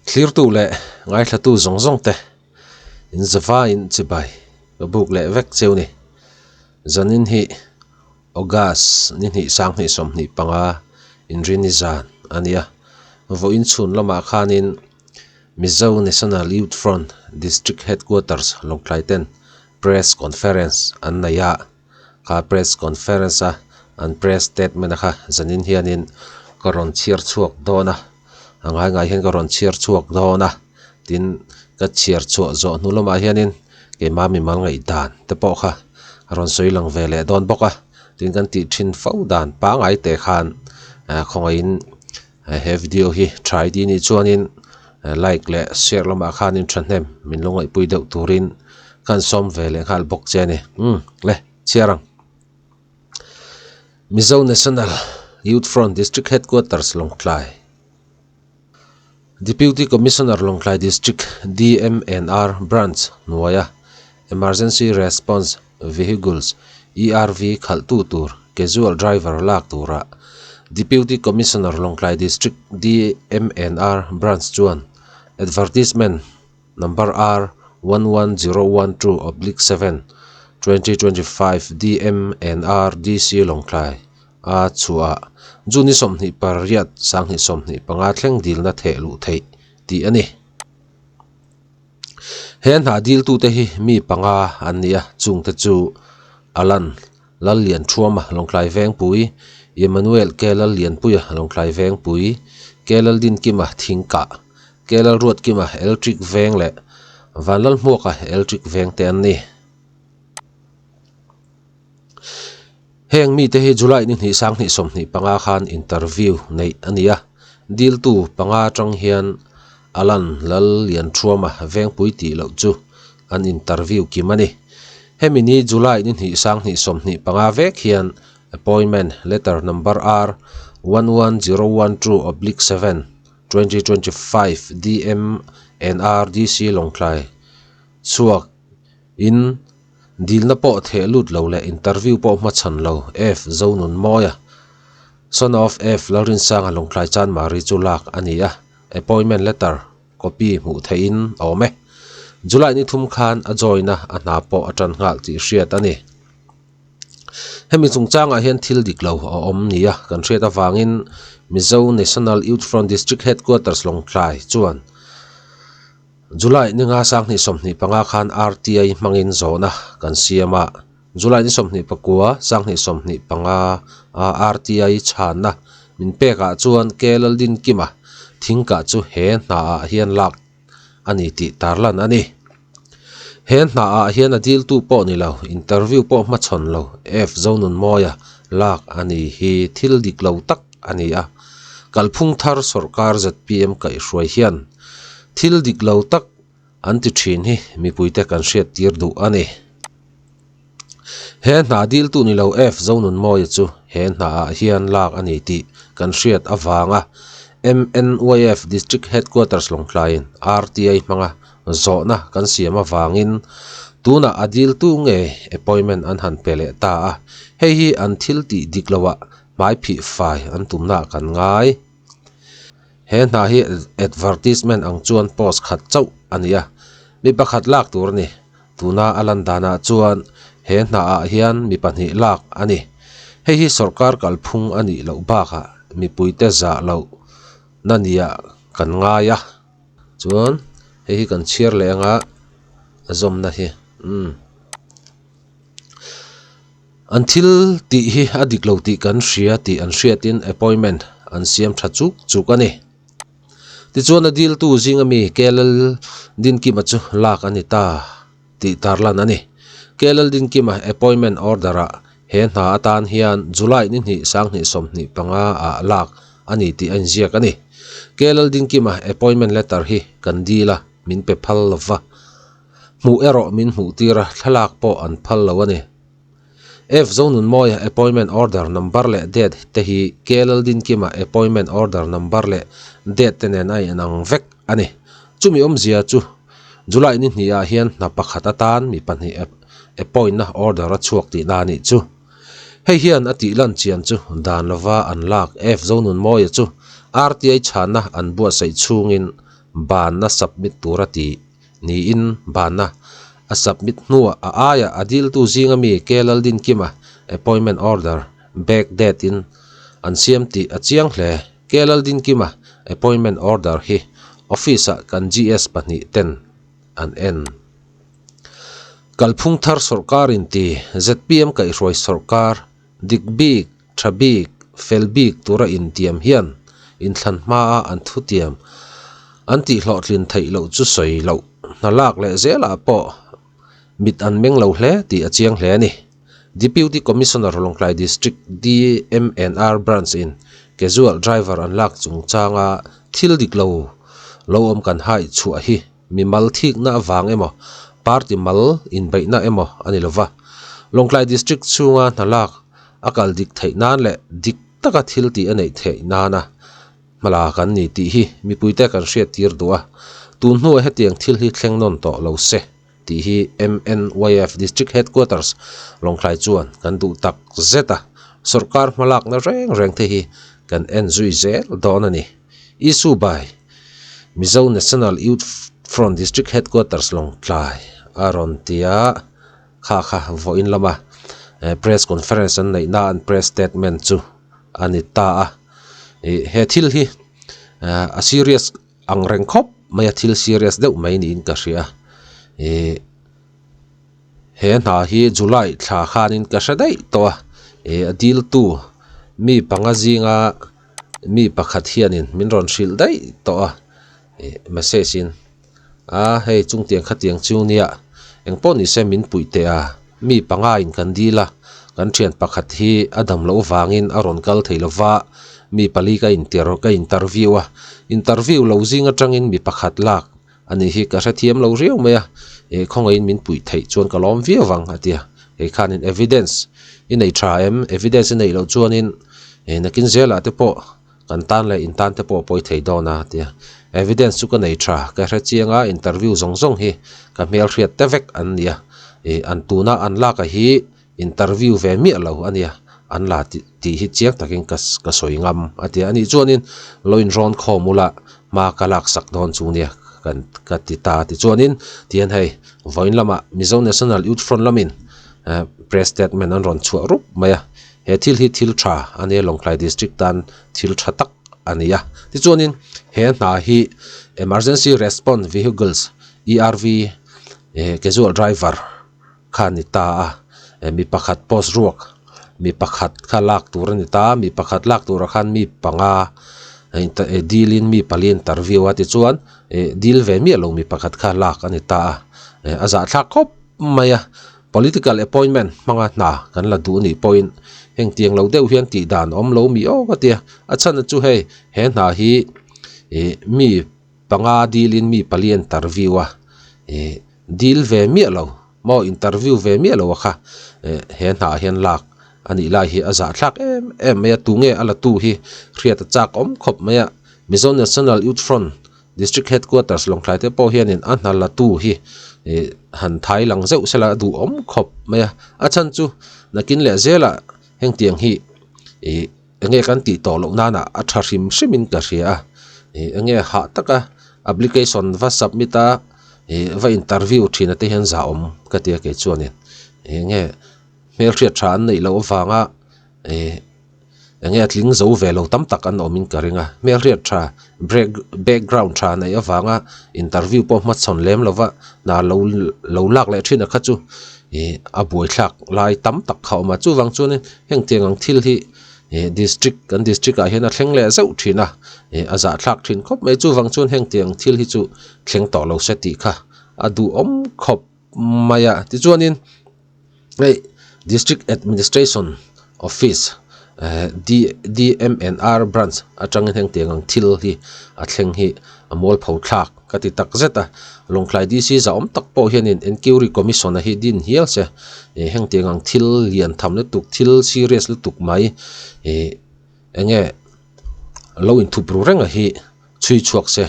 Thlirtu leh ngaithlatu zawng zawng te in zavaiin chibai ka buk leh vek cheu ni. Zanin hi August ni hnih sanghnih 25 inrini zan a ni a. Vawiin chhun lamah khanin Mizo National Youth Front District Headquarters Lawngtlai ten Press Conference an nei a. Kha press conference a an press statement a kha zanin hianin ka rawn chhiar chhuak dawn a, a ngai ngai hian ka rawn chhiar chhuak dawn a, tin ka chhiar chhuah zawh hnu lamah hianin keimah mimal ngaihdan te pawh kha a rawn sawi lang ve leh dawn bawk a, tin kan tih thin fo dan pangngai te khan khawngaihin He video hi tha i tih nih chuanin like leh share lamah khanin thahnem min lo ngaihpui deuh turin ka han sawm ve leh nghal bawk che a ni. Umm le chhiar ang. Mizo National Youth Front District Headquarters Lawngtlai Deputy Commissioner Lawngtlai District DMNR Branch hnuaia Emergency Response Vehicles, ERV, khalhtu tur casual driver lak turah Deputy Commissioner Lawngtlai District DMNR Branch chuan Advertisement Number R 11012/7, 2025 DMNR DC Lawngtlai a chhuah June ni 28 2025 thleng dilna theh luh theih tih a ni. He hna diltute hi mi panga an ni a, chungte chu Alan Lallianthuama Lawngtlai Vengpui, Emmanuel K Lallianpuia Lawngtlai Vengpui, K Laldinkima Thingkah, K Lalruatkima Electric Veng leh Vanlalhmuaka Electric Veng te an ni. Heng mite hi July ni hnih 2025 khan interview neih a ni a, diltu panga atang hian Alan Lallianthuama vengpui tih loh chu an interview kim a ni. Hemi ni July ni hnih 2025 vek hian appointment letter number R 11012/7, 2025 DMNRDC Lawngtlai chhuak in Dilna pawh theh lut lo leh interview pawh hmachhan lo F. Zonunmawia, son of F. Lalrinsanga Lawngtlai Chanmari chu lak a ni a, appointment letter copy hmuh theihin a awm e. July ni thum khan a join a, a hna pawh a tan nghal tih hriat a ni. Hemi chungchangah hian thil dik lo a awm nia kan hriat avangin Mizo National Youth Front District Headquarters Lawngtlai chuan July ni nga 2025 khan RTI hmangin zawhna kan siam a, July ni 29 2025 a RTI chhanna min pekah chuan K Laldinkima thingkah chu he hnaah hian lak a ni tih tarlan a ni. He hnaah hian a diltu pawh ni lo, interview pawh hmachhawn lo F Zonunmawia lak a ni hi thil dik lo tak a ni a, kalphung thar sawrkar zpm kaihhruai hian Thil dik lo tak an ti thin hi mipuite kan hriat tir duh a ni. He hna diltu ni lo F Zonunmawia chu he hnaah hian lak a ni tih kan hriat avanga MNYF District Headquarters Lawngtlaiin RTI hmanga zawhna kan siam avangin tunah a diltu nge appointment an han pe leh ta a, hei hi an thil tih dik loah hmaiphih fai an tumnaah kan ngai. He hna hi advertisement ang chuan post khat chauh a ni a, mi pakhat lak tur a ni. Tuna a lan danah chuan he hnaah hian mi pahnih lak a ni. Hei hi sawrkar kalphung a nih loh bakah mipuite zah loh na nia kan ngai a. Chuan hei hi kan chhiar leh anga a zawmna hi umm. An thil tih hi a dik lo tih kan hria tih an hriatin appointment an siam tha chuk chuk a ni. Tichuan a diltu zinga mi KLL Dinkima chu lak a ni ta tih tarlan a ni. KLL Dinkima appointment order-ah he hna atan hian July ni hnih 2025 ah lak a ni tih a inziak a ni. KLL Dinkima appointment letter hi kan dil a, min pe phal lova. Hmuh erawh min hmuh tir a, thlalak pawh an phal lo a ni. F Zonunmawia appointment order number leh date te hi K Laldinkima appointment order number leh date te nen a inang vek a ni. Chumi awmzia chu July ni hnihah hian hna pakhat atan mi pahnih appoint-na order a chhuak tihna a nih chu. Hei hian a tih lan chian chu dan lova an lak F Zonunmawia chu RTI chhanna an buatsaih chhungin. banna submit tura tih niin banna a submit hnuah a aiah a diltu zinga mi K Laldinkima appointment order back date in an siam tih a chiang hle. K Laldinkima appointment order hi office ah kan GS 2 ten an en. Kalphung thar sawrkar in ti zpm kaihhruai sawrkar dik bik, tha bik, fel bik tura intiam hian inthlan hmaa an thutiam an tihhlawhtlin theih loh chu sawi loh hna lak leh zelah pawh mit an meng lo hle tih a chiang hle a ni. Deputy Commissioner Lawngtlai District DMNR Branch in casual driver an lak chungchanga thil dik lo lo awm kan hai chhuah hi mi mal thikna avang emaw party mal inbeihna emaw a ni lova. Lawngtlai District chhunga hna lak a kal dik theih nan leh dik taka thil tih a neih theih nana hmala kan ni tih hi mipuite kan hriat tir duh a, tun hnuah hetiang thil hi thleng nawn tawh lo se tih hi MNYF District Headquarters Lawngtlai chuan kan duh tak zet a, sawrkar hmalakna reng reng te hi kan en zui zel dawn a ni. Issue by Mizo National Youth Front District Headquarters Lawngtlai a rawn ti a, kha kha vawiin lama press conference an neih na an press statement chu a ni ta a. Ih he thil hi a serious ang reng khawp mai a, thil serious deuh mai niin ka hria. Ih He hna hi July thla khanin ka hre daih tawh a, ih a diltu mi panga zinga mi pakhat hianin min rawn hrilh daih tawh a, ih message in a hei chungtiang khatiang chu nia engpawh ni se min puih teh a, mi panga in kan dil a, kan thian pakhat hi a dam loh vangin a rawn kal thei lova, mi pali ka intir ka interview a, interview lo zing atangin mi pakhat lak A nih hi ka hrethiam lo riau mai a, eh khawngaihin min puih theih chuan ka lawm viau vang a ti a, kei khanin evidence i nei tha em, evidence i neih loh chuanin eh nakin zelah te pawh kan tan leh in tan te pawh a pawi thei dawn a a ti a, evidence chu ka nei tha, ka hrechiang a interview zawng zawng hi ka hmelhriat te vek an ni a, eh an tuna an lak a hi Interview ve miah lo a nia, an la tih hi chiang takin ka ka sawi ngam a ti a nih chuanin lo inrawn khawm ula hma ka laksak dawn chu nia kan ka ti ta tichuanin tihian hei vawiin lamah Mizo National Youth Front lamin press statement an rawn chhuah rup mai a, he thil hi thil tha a nia Lawngtlai District tan thil tha tak a ni a tichuanin he hna hi Emergency Response Vehicles ERV casual driver kha a ni ta a, mi pakhat post ruak mi pakhat kha lak tur a ni ta a, mi pakhat lak turah khan mi panga dil in mi pali interview a tichuan ih dil ve miah lo mi pakhat kha lak a ni ta a, a zahthlak khawp mai a, political appointment hmanga hna kan la duh anih pawhin hengtiang lo deuh hian tih dan awm lo mi awk a tia, a chhan chu hei he hna hi ih mi panga dil in mi pali interview a ih. Dil ve miah lo maw interview ve miah lo a kha eh he hna ah hian lak a nih lai hi a zahthlak em em mai a tunge a la tu hi hriat a chak awm khawp mai a Mizo National Youth Front District Headquarters Lawngtlai te pawh hianin a hna la tu hi ih han thai lang zeuh sela a duh awm khawp mai a a chhan chu nakin leh zelah hengtiang hi ih Enge kan tih tawh loh nana a tha hrim hrim in ka hria a, ih enge hah taka application va submit a ih va interview thin a te hian zah awm ka ti a kei chuanin enge hmelhriat tha an neih loh avanga ih enge a tling zo ve lo tam tak an awm in ka ring a, hmelhriat tha break background tha neih avanga interview pawh hmachhawn lem lova hna lo lo lak leh thin a kha chu ih a buaithlak lai tam tak kha a awm a chuvang chuanin hengtiang ang thil hi ih district kan district ah hian a thleng leh zeuh thin a ih a zahthlak thin khawp mai chuvang chuan hengtiang thil hi chu thleng tawh lo se tih kha a duhawm khawp mai a tichuanin hei district administration office eh D D_M_N_R branch atangin hengtiang ang thil hi a thleng hi a mualpho thlak ka ti tak zet a Lawngtlai D_C zahawm tak pawh hianin enquiry commission a hi din hial se ih hengtiang ang thil lian tham lutuk thil serious lutuk mai ih enge lo inthup ru reng a hi chhui chhuak se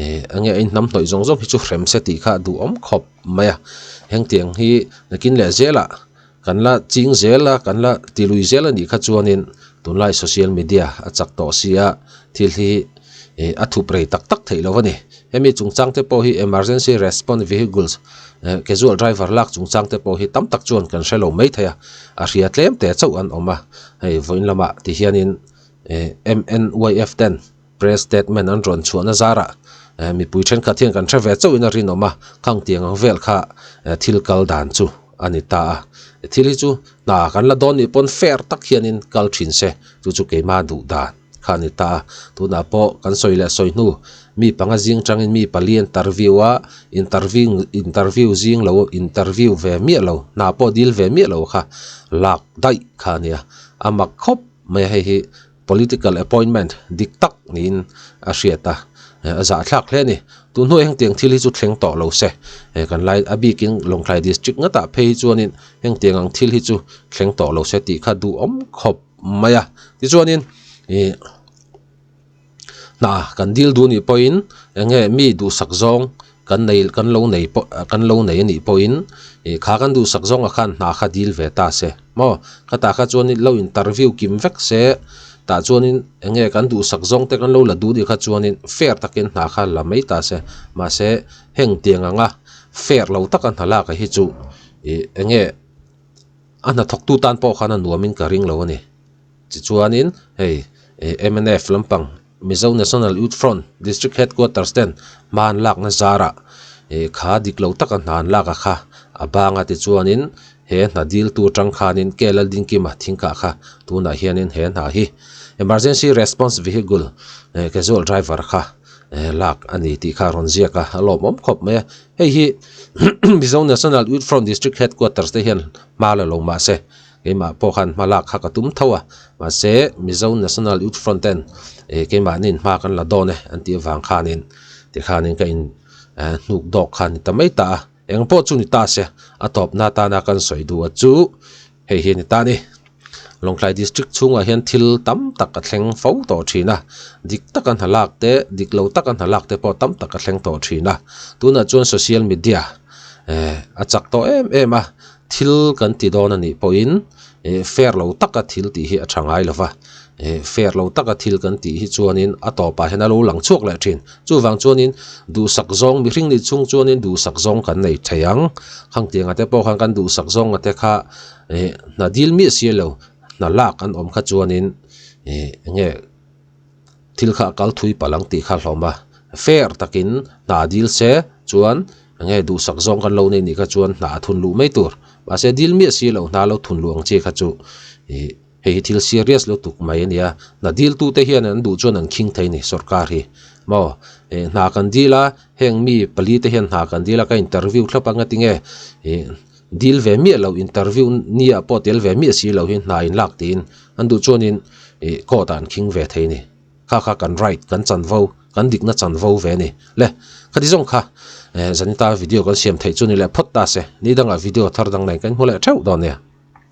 ih enge a inhnam hnawih zawng zawng hi chu hrem se tih kha a duhawm khawp mai a hengtiang hi nakin leh zelah kan la ching zel a kan la ti lui zel a nih kha chuanin tunlai social media a chak tawh si a thil hi. Ih a thup rei tak tak theih lo a ni. Hemi chungchang te pawh hi emergency response vehicles casual driver lak chungchang te pawh hi tam tak chuan kan hre lo mai thei a, a hria tlem te chauh an awm a. Hei vawiin lamah ti hianin MNYF ten press statement an rawn chhuahna zarah mipui thenkhat hian kan hre ve chauhin a rinawm a, khang tiang ang vel kha thil kal dan chu a ni ta a. Thil hi chu hna kan la dawn nih pawn fair tak hianin kal thin se, chu chu keimah duh dan. Kha a ni ta a, tunah pawh kan sawi leh sawi hnu mi panga zing tangin mi pali interview a, interview interview zing lo interview ve miah lo hna pawh dil ve miah lo kha lak daih kha a nia, a mak khawp mai a hei hi political appointment dik tak niin a hriat a, a zahthlak hle a ni. Tun hnuah hengtiang thil hi chu thleng tawh lo se, kan lai a bikin Lawngtlai district ngatah phei hi chuanin hengtiang ang thil hi chu thleng tawh lo se tih kha duhawm khawp. mai a tichuanin ih hna kan dil duh anih pawhin eng nge mi duhsak zawng kan nei kan lo nei pawh kan lo nei anih pawhin ih kha kan duhsak zawngah khan hna kha dil ve ta se maw khatah kha chuanin lo interview kim vek se tah chuanin eng nge kan duhsak zawng te kan lo la duh anih kha chuanin fair takin hna kha la mai ta se mahse heng tiang anga fair lo taka hna lak hi chu ih eng nge. A hnathawktu tan pawh khan a nuamin ka ring lo a ni. Tichuanin hei mnf lampang Mizo National Youth Front District Headquarters ten hma an lakna zarah kha dik lo taka hna an lak a kha a bang a tichuanin he hna diltu atang khanin K Laldingkima thingkah kha tunah hianin he hna hi Emergency Response Vehicle casual driver kha lak a ni tih kha a rawn ziak a, a lawmawm khawp mai a. Hei hi Mizo National Youth Front District Headquarters te hian hma la lo mah se, keimah pawh khan hma lak kha ka tum tho a, mahse Mizo National Youth Front ten eh keimahniin hma kan la dawn e an tih avang khanin tikhanin ka in hnuk dawk kha a ni ta mai ta a, eng pawh chu ni ta se a tawpna atana kan sawi duh a chu hei hi a ni ta a ni. Lawngtlai District chhungah hian thil tam tak a thleng fo tawh thin a, dik taka hna lak te, dik lo taka hna lak te pawh tam tak a thleng tawh thin a. Tunah chuan social media eh a chak tawh em em a, thil kan ti dawn a nih pawhin eh fair lo taka thil tih hi a tha ngai lo va, eh fair lo taka thil kan tih hi chuanin a tawpah hian a lo lang chhuak leh thin. Chuvang chuanin duhsak zawng mihring nih chhung chuanin duhsak zawng kan nei thei ang. Khangtianga te pawh khan kan duhsak zawnga te kha. Ih hna dil miah si lo hna lak an awm kha chuanin ih enge thil kha a kal thui palh ang tih kha hlawm a fair takin hna dil se chuan enge duhsak zawng kan lo nei nih kha chuan hna a thun luh mai tur mahse dil miah si lo hna lo thun luh ang chi kha chu ih hei hi thil serious lutuk mai a nia hna dil tu te hian an duh chuan an khing thei a ni sorkar hi maw ih hna kan dil a heng mi pali te hian hna kan dil a ka interview thlap ang a tinge ih. Dil ve miah lo, interview nia pawh tel ve miah si lo hi hna in lak tiin an duh chuanin ih court ah an khing ve thei a ni. Kha kha kan right, kan chanvo, kan dikna chanvo ve a ni. Le, khati zawng kha eh Zanita video kan siam theih chu ni leh phawt ta se, ni dangah video thar dang nen kan hmu leh theuh dawn nia.